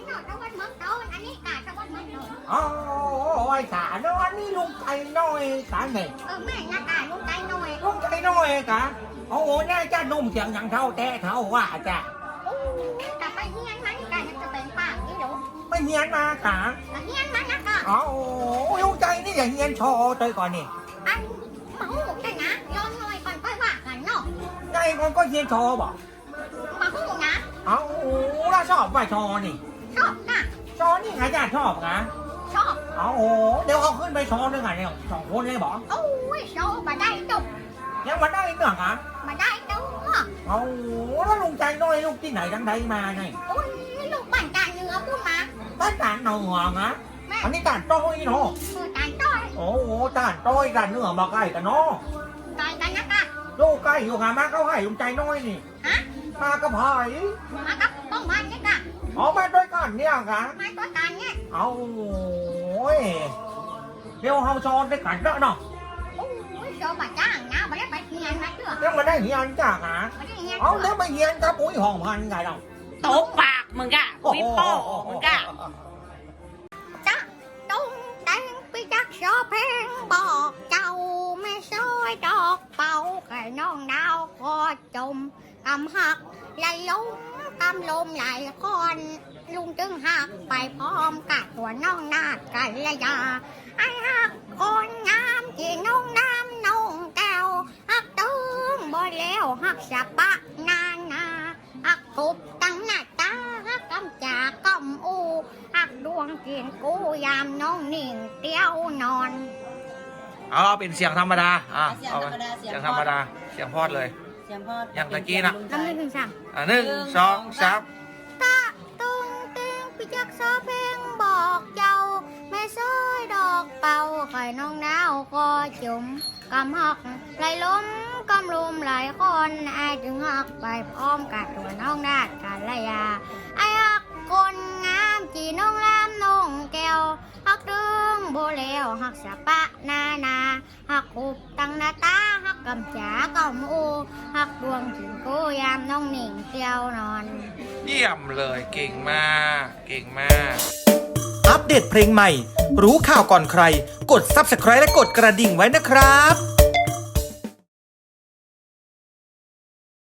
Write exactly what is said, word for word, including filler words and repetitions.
สวัสดีเมืองต้น อันนี้กาสวัสดีเมืองต้น อ๋อ ไอ้สาเนาะ อันนี้ลุงใจน้อยสาเนี่ย เออ แม่นนะกา ลุงใจน้อย ลุงใจน้อยกา โอ้โห เนี่ยจะหนุ่มเสียงยังเฒ่าแต๊เฒ่าว่าจ้ะ โอ้ แต่ไปเฮียนมานี่กา จะเป็นปากนี่หรอ ไปเฮียนมากา ไปเฮียนมานะกา อ๋อ ลุงใจนี่จะเฮียนชอเตยก่อนนี่ อัน บ่ฮู้แต่นะ ย้อนหน่อยก่อนค่อยว่ากั๋นเนาะ ใหญ่ก่อนก็เฮียนชอบ่ บ่ฮู้นะ เอ้า แล้วชอบบ่ชอนี่ ชอบนะ ชอนี่ใผจะชอบนะ ชอบ เอ้า เดี๋ยวเอาขึ้นไปชอนึ่งอ่ะเนี่ย สองคนเลยบ่ โอ้ย ชอบ่ได้ตุ๊ก ยังบ่ได้เตื้อกะ บ่ได้ตุ๊ก เอ้า แล้วลุงใจน้อยลูกตี้ไหนตังใดมาเนี่ย โอ้ย ลูกบ้านตาดเหนือปู๊นมา บ้านตาดเหนือนะ แม่น อันนี้ตาดใต้เนาะ เออ ตาดใต้ โอ้โห ตาดใต้ตาดเหนือบ่ใก้กั๋นเนาะ ใก้กั๋นนะกา ลูกใก้อยู่หามากับใผลุงใจน้อยนี่ ฮะ มากับใผ มากับป้องพันธุ์นี่กา อ๋อ มาตวยกั๋นเนี่ยกา มาตวยกั๋นเนี่ย เอ้า โอ้ย เดี๋ยวเฮาชอตวยกั๋นเต๊อะเนาะ โอ้ย ชอบ่จ้างนะ บ่ได้ไปเฮียนมาเตื้อ ยังบ่ได้เฮียนจ้ะกา บ่ได้เฮียน เอ้า เตื้อ แล้วไปเฮียนกับปุ้ยหอมหันไงเล่า ตบปากมึงกะ โอ้โห วิปโป้มึงกะ จ๊ะ ตุ้งแตงปี้จักชอเพลงบอกเจ้า แม่ซ้อยดอกเป่า ใค่น้องดาวก็จม กำฮักไหลลง กำลมไหลคอน ลุงจึงฮักไปพร้อมกับตั๋วน้องนาฏกัลยา ไอ้ฮักคนงามตี้น้องน้ำน้องแก้ว ฮักตึงบ่แล้ว ฮักสะปะนานา ฮักกบตังหน้าต๋า ฮักกำจ๋ากำอู้ ฮักดวงจิ๋นกู้ยามน้องนิ่งเตียวนอน เอา เอาเป๋นเสียงธรรมดา อ่ะ เสียงธรรมดา เอา เสียง เสียงธรรมดา พอด เสียงพอดเลย เสียงพอด อย่างตะกี้น่ะ เสียงลุงใจ นับหนึ่งถึงสาม อ่ะ หนึ่ง หนึ่ง สอง สอง สาม สาม ตะตึงเต็งปี้จักซอเพลงบอกเจ้า แม่ซ้อยดอกเป่า ใค่น้องดาวก็จม กำฮักไหลลง กำลมไหลคอน อ้ายจึงฮักไปพร้อมกับตั๋วน้องนาฏกัลยา อ้ายฮักคนงามตี้น้องน้ำน้องแก้ว ฮักตึงบ่แล้ว ฮักสะปะนานา ฮักกบตังหน้าต๋า ฮักกำจ๋ากำอู้ ฮักดวงจิ๋นกู้ยามน้องนิ่งเตียวนอน เยี่ยมเลย เก่งมาก เก่งมาก อัปเดตเพลงใหม่ รู้ข่าวก่อนใคร กด Subscribe และกดกระดิ่งไว้นะครับ